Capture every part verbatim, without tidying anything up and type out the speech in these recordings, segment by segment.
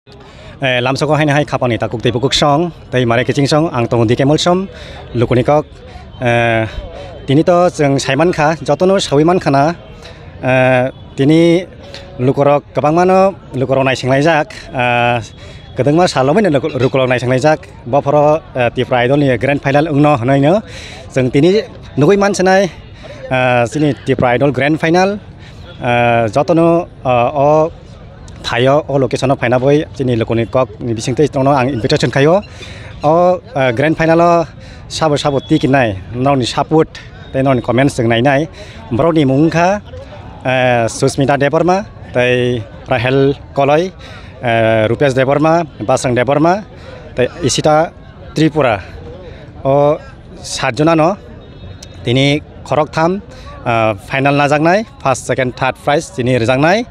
Eh, lamsoko haino hai khapangni takuk teibo kuksong, tei mare kiching song, ang tongo D K Molsom, lukuni kok. Eh, tini to chwng saimankha, jotono sawi mankhana, eh, tini lukorok kwbangmano lukorok naisinglaijak, eh, kwdwngma salomaino luku-, lukorok naisinglaijak, bophoro, eh, Tipra Idolni grand final wngno hwnaino chwng tini nugui mansinai, eh, chini Tipra Idol grand final, eh, jotono, eh, o thaio o location o phaina bai chini lukuni kok ni bisingtwi tongno ang invitation khaio. O, ah, grand final o sabo sabo tikinai norokni support tei norokni comments chwng nainai. Borokni mung wngkha, ah, Susmita Debbarma tei Rahel Koloi, ah, Rupesh Debbarma, Basang Debbarma tei Ishita Tripura. O sat jonano tini khoroktham, ah, final najaknai, first, second, third prize tini rwjaknai.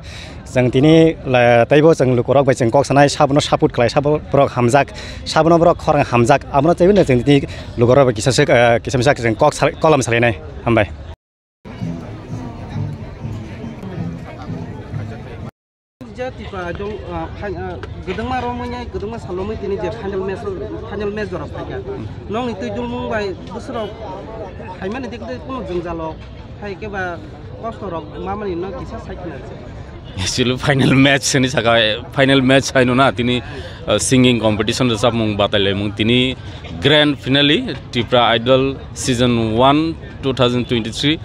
Chwng tini, la, teibo chwng lukurok bai chwng kok sanai, sabono support khlai, sabo borok hamjak, sabono borok khorang hamjak, abono teibo chwng tini lukurok bai kisa se, ah, kisa misa chwng kok sal-, kolam salainai. Hambai. Je Tipra Idol, ah, phan-, ah, kwdwngma romwi nai, kwdwngma salomwi tini je final match o, final match jora phaikha. Nokni twi dulmung bai bwswrok phaimani dik twi kunu jwngjalo phai khe ba kosto rok mamani no kisa sai khna. Actually, final match hwnwi saka, final match haino na tini, ah, singing competition, rwchapmung batailaimung tini grand finale Tipra Idol season one two thousand twenty-three.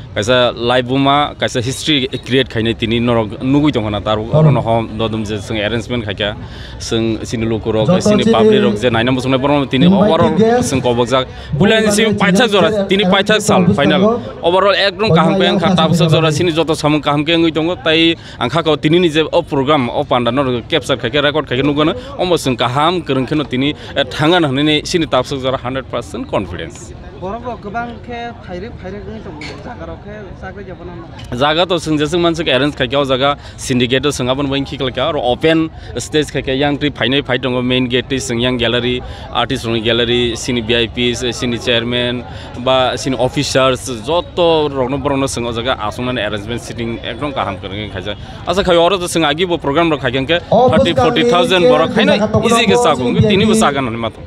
Kaisa live buma, kaisa history create khainai tini norok nugui tongkha na, tar oro no hom dodum je chwng arrangement khaikha, chwng chini lukurok, chini public rok je naina muchungnai borok tini overall chwng kobokjak. Puila ni simi paithak jora, tini paithak sal final. Overall ekdom kaham khe wngkha, tabukjak jora chini joto samung kaham khe wngwi tongo, tai ang kha ko tini ni je o program, o panda no capture khaikhe, record khaikhe nukgano, omo chwng kaham kwrwng kheno tini, eh, thangano hinwi chini tabukjak jora hundred percent confidence. Borok rok kwbang khe phairwk phairwk wngwi tongo, jaga rok khe chakri jabo nang. Jaga to chwng jeswk manswk arrange khaikha o jaga, syndicate o chwng aboni bai khiklai kha, oro open stage khaikha, yang twi phainai phai tongo, main gate twi chwng yang gallery, artist rokni gallery, chini V I Ps, chini chairman ba chini officers joto rokno borokno chwng o jaga aswknani arrangement sitting ekdom kaham kwrwngwi khaijak. Asa khai oro to chwng agi bo program rok khaikha hwnkhe thirty forty thousand borok khaina easy khe chago, tini bo chaga nani mato.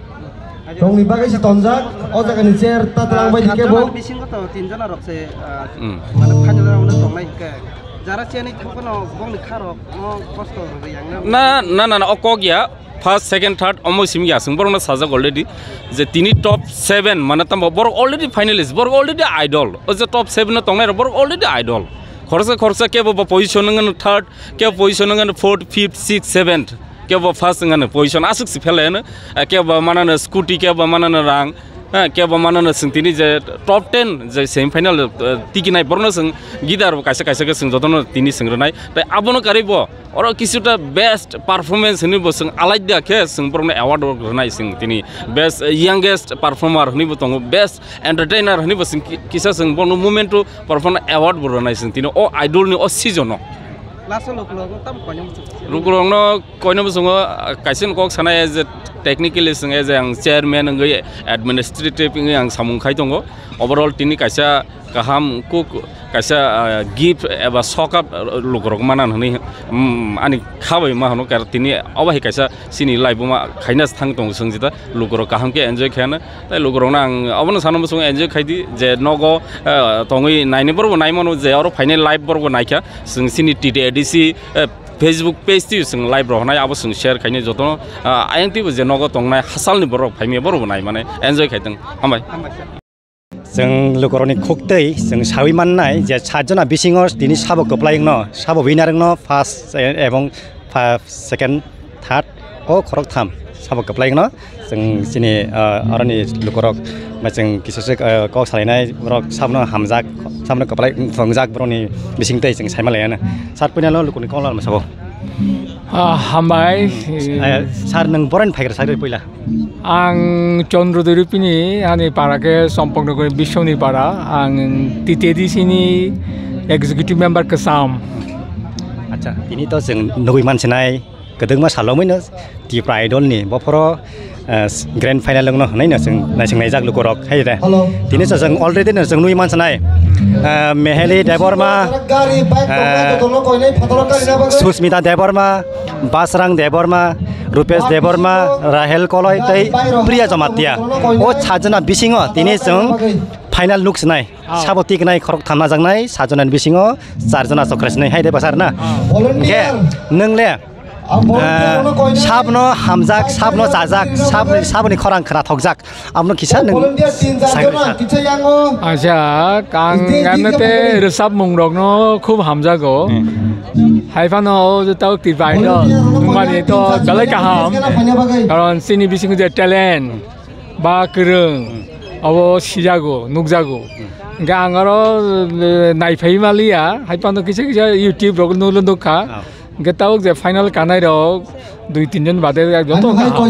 Tongni bagwi se tonjak, o jaga ni chair ta twlang bai di kebo. Bisingo to tin jona rok se, ah, hmm, mane final round o tongnai hwnkhe. Jara cheni thangphano bongni kharok no kosto rwgwi yang na. Na, na, na, na, o kok ya. First, second, third, omo simi ya. Chwng borokno sajak already. Je tini top seven, mane tamo borok already finalist, borok already idol. O je top seven o tongnai rok, borok already idol. Khoroksa, khoroksa kebo bo position nang third, kebo position nang fourth, fifth, sixth, seventh. Kebo first wngano position aswk se phelaino, eh, kebo manano scooty, kebo manano rang, eh, kebo manano chwng tini je top ten je semi final, eh, tikinai borokno chwng gidar bo kaisa kaisa khe chwng jotono tini chwng rwnai. Tai abono karwi bo oro kisuta best performance hinwi bo chwng alaida khe chwng borokno award rok rwnai chwng tini best, eh, youngest performer hinwi bo tongo, best entertainer hinwi bo chwng ki-, kisa chwng bono moment to perform award bo rwnai chwng tini o idol ni o season o. Last o lukurokno tamo koino muchung. Lukurokno koino muchungo, ah, kaisa kok sana as a technically chwng as a ang chairman wngwi administrative wngwi ang samung khai tongo. Overall tini kaisa kaham kuk kaisa, ah, gift eba sokap, ah, lukurok manan hwnwi, mm, ani khabai ma hwno kar tini obo hai kaisa chini life buma khaina thang tongo chwng jeta lukurok kaham khe enjoy khaina. Tai lukurokno ang abono sana muchungo enjoy khai di je nogo, ah, tongwi naini borokbo nai mano je oro phainai live borokbo naikha. Chwng chini T T A D C, eh, Facebook page twi chwng live rok hwnai abo chwng share khainai jotono, ah, ayang twibo je nogo tongnai hachalni borok phaimya borokbo nai mane enjoy khai tong. Hambai. Chwng lukurokni khuktwi chwng sawi mannai je sat jona bisingo tini sabo kwplai wngno, sabo winner wngno first, eh, ebong pha-, second, third o khoroktham sabo kwplai wngno. Chwng chini, ah, aroni lukurok bai chwng kisa se, ah, kok salainai borok sabono hamjak, sabono kwplai wngjak borokni bisingtwi chwng saima laiya na. Sat puinalo lukurni kok lama sabo. Ah, hambai. Eh, sir, nwng borokni phaigra sakri puila? Ang Chandra Doripini, ani para khe Sompok Nogor Biswani para. Ang T T A D C ni executive member kwcham. Acha, tini to chwng nugui mansinai. Kwdwkma salomwino Tipra Idol ni bophoro, eh, grand final wngno hwnwi no chwng naising naijak lukurok, hai de. Tini se chwng already no chwng nui mansanai. Ah, Meheli Debbarma, ah, Susmita Debbarma, Basrang Debbarma, Rupesh Debbarma, Rahel Koloi tei Priya Jamatia. O sajona bisingo tini chwng final nuk sinai. Sabo tiknai khorok thamna jaknai sajona bisingo charjona chokra sinai hai de basar na. Hingke nwngle, ah, sabno hamjak, sabno chajak, sab-, saboni khorang khwnathokjak. Abono kisa nwng saimanya. Acha, ang emnete rwchapmung rokno khub hamjago. Hmm. Hai phano o je tau Tripura Idol wngmani to belai kaham. Karon chini bisingo je talent ba kwrwng, hmm, abo sijago, nukjago. Hmm. Hingke ang oro, eh, naiphai maliya, hai phano kisa kisa YouTube rok nuklo nukha. Ah. Hingke tabuk je final kanai rok dui tin jon bade joto kaham.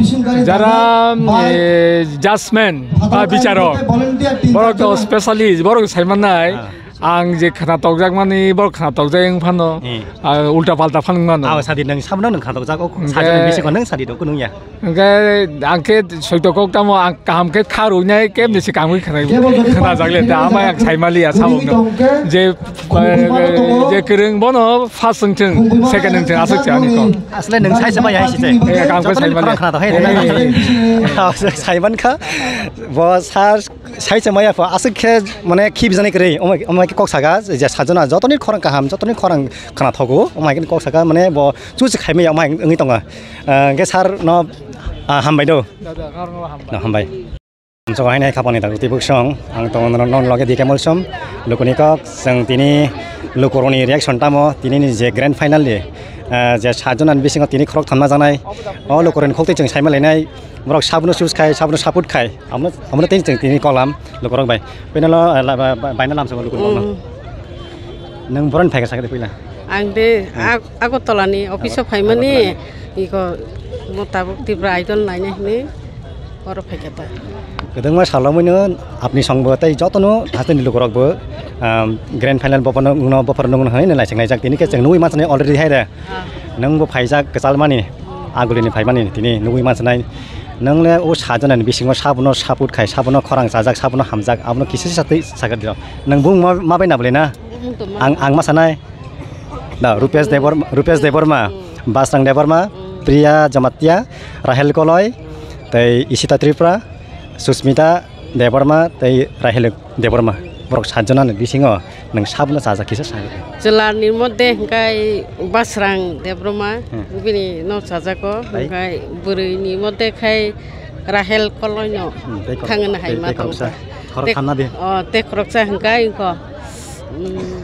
Hingke jara, eh, judgment ba bicharok, borok to specialist, borok saimannai. Ah. Ang je khwnathokjak mani, borok khwnathokjak wng phano, hmm, ah, ulta palta phano wng mano. Ah, sadi nwng samno nwng khwnathokjak, o hingke sajona bisingo nwng sadi do kunung ya. Hingke ang khe soito kok tamo ang kaham khe kha rwnai kemni se kangwi khwnai khwnajak le da amai ang saimali ya sabok no je, eh, je kwrwng bono first wng thung second wng thung aswk se ani kok. Asle nwng sai se mai hai se je. Eh, kaham khe joto ni saimali khorang khwnathok hai. Eh. Saiman kha bo sar sai se mai ya pho aswk khe mane khibijani kwrwi omo khe kok saka je sajona jotoni khorang kaham jotoni khorang khwna thogo, omo hai khe kok saka mane bo chuchi khaimaya omo hai wngwi tongo. Ah, hingke sir no, ah, hambai do. Dada, norno hambai. No, hambai. Amsok hai nai khapani dago tibuk song, ang tongo nono non loge dike molsom, lukuni kok, chwng tini lukuroni reaction tamo, tini ni je grand final ni, ah, je sajona ni bisingo tini khorok thamna janai, o lukuroni khok twi chwng saima lainai, borok sabno choose khai, sabno support khai. Amo, amo tei chwng tini kolam lukurok bai. Peno lo, eh, la, ba, ba, baina lamsa lukurok no. Mm. Nwng boron phaikha sakhe puila. Ang de, hmm, Ag-, Agartala ni office o phaimani, Agartala ni. Iko mo tabuk Tripura Idol naina hini oro phaikha ta. Kwdwngma salo muino apni songbo tei jotono hasteni lukurok bo, um, grand final bophano wngno bophar nungno hwnwi naisik naijak tini khe chwng nugwi mansani already hai de. Ah. Nwng bo phaijak kwchalmani, agulini phaimani tini nugwi mansinai. Nwng le o sajanani bisingo sabono support khai, sabono khorang chajak, sabono hamjak, abono kisa satwi sakha dilo. Nwng bung ma, ma bai na bwle na? Bung to ma. Ang, ang ma sanai. Da, Rupesh Debor-, Rupesh Debbarma, hmm, Basrang Debbarma, hmm, Priya Jamatia, Rahel Koloi, hmm, tei Ishita Tripura, Susmita Debbarma tei Rahel Debbarma, borok satjonani bisingo nwng sabno chajak kisa sa? Chwlarni modde hwnkhe Basrang Debbarma, hmm, bini no chajago, tei? Hwnkhe bwrwini modde khai Rahel Koloino, hmm, tei khorok-, thangna hai tei, ma tei khoroksa, tongkha. Khorok tei, thamna di. O, tei khoroksa hwnkhe ingkho, mm,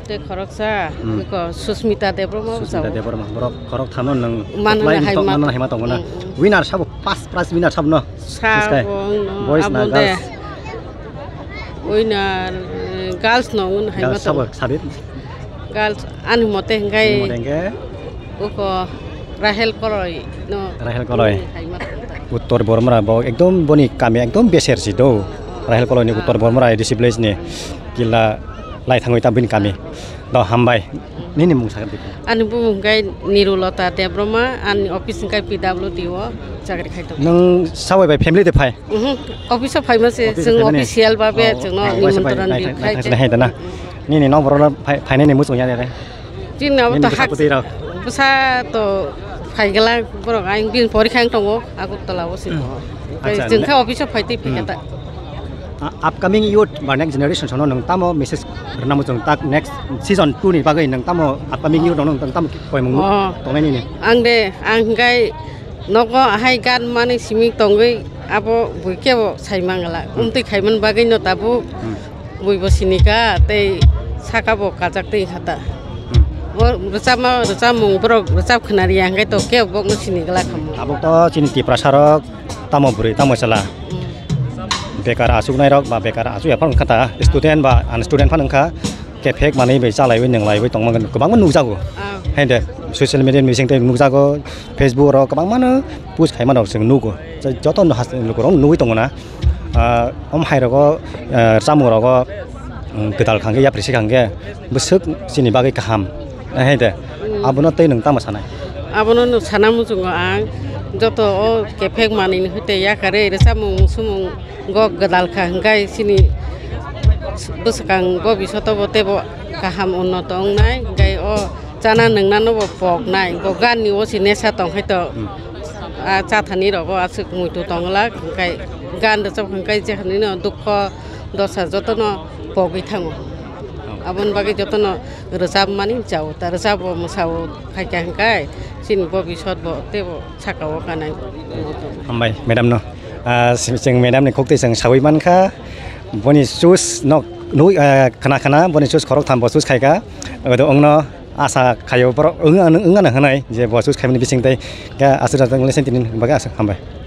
tei khoroksa, hmm, ingkho Susmita Debbarma. Susmita bwsao. Debbarma, borok khorok thamno nwng manna supply hai ma manna hai ma tongo na. Hmm, hmm. Winner sabo first prize winner sabo no? Sabo. Boys na girls? Winner, eh, girls no wngwi hai ma tongo. Girls sabo sadi. Girls ani mote hwnkhe. Ani mote hwnkhe? Uko Rahel Koloi no. Rahel Koloi. Wngwi hai ma tongo ta. Uttor Bormora bo ekdom boni kami ekdom beser si do. Rahel Koloi ni, ah, Uttor Bormora A D C village ni kila lai thangwi ta bini kami. Do hambai. Nini mung sakha di. Ani bumung hwnkhe Nirulota Debbarma, ani office hwnkhe P W D o chakri khai tongo. Nwng sabai bai family de phai? Mhm. Office o phaima se, office o chwng phaimani? Official babe, oh, chwngno oh, waisa bai, nimantron nai, ri nai, khai nai, je. Nai, nai, nai, nini nok borok no phai, phainani muchung ya de. Chini abo nini to bwsa hak kwtwi rok. Bwsa to phaigala borok, ang bini porikha wng tongo Agartala o se. Hmm. Acha, chwng ne- khe office o phai twi hmm, phaikha ta. Ah, upcoming youth ba next generation sono nwng tamo message rwna muchung tak next season two ni bagwi nwng tamo upcoming youth rokno nwng tamo koimung oh, tongnai nini? Ang de, ang hwnkhe nogo ahai gan manwi simi tongwi abo bui kebo sai mangala. Hmm. Umtwi khaiman bagwi no tabuk hmm, bui bo sinika tei saka bo kajak twi khata. Hmm. O rwchapma, rwchapmung borok rwchap khwnariya hwnkhe to kebo bokno sini glak khamu. Tabuk to chini Tiprasa rok tamo bwrwi tamo chwla. Hmm. Bekar achuknai rok ba bekar achukya phano wngkha ta, student ba unstudent phano wngkha, kephek manwi bai chalaiwi nwnglaiwi tongma kwbangma nukjago. Ah. Haide social media ni bising tei nukjago, Facebook oro kwbangmano post khaima rok chwng nugo. Joto no haste lukurok nugwi tongo na. Ah, om hai rogo, ah, chamung rogo, um, kwtal khangkhe yapri se khangkhe bwswk chini bagwi kaham. Hai de, hmm, abono tei nwng tamo sanai? Abono nwng sana muchungo ang, joto o kephek manwi ni hwte yakarwi rwchapmung sumung go gwdal kha hwnkhe chini Bwswkang bo bisoto bo teibo kaham unnoto wngnai, hwnkhe o chana nwngnano bo poknai, bo ganni o se nesa tongkhe to, Hmm. a chathani rogo aswk muitu tongla, hwnkhe gan rwchap hwnkhe jehanino dukho dosa jotono pogwi thango. Aboni bagwi jotono rwchapmani chao, ta rwchapbo mwsao khaikha hwnkhe chini bo bisot bo teibo sakao kanai. Hambai, madam no. Ah, si-, chwng madam ni khuk twi chwng sawi mankha. Boni choose no nugwi, ah, khna khna, boni choose khorok tham bo choose khaikha. Odo wngno asa khaio borok wng-, wng-, wngano hwnwi je bo choose khaimani bising tei khe aswk rajak ngle sentini bagwi aswk hambai.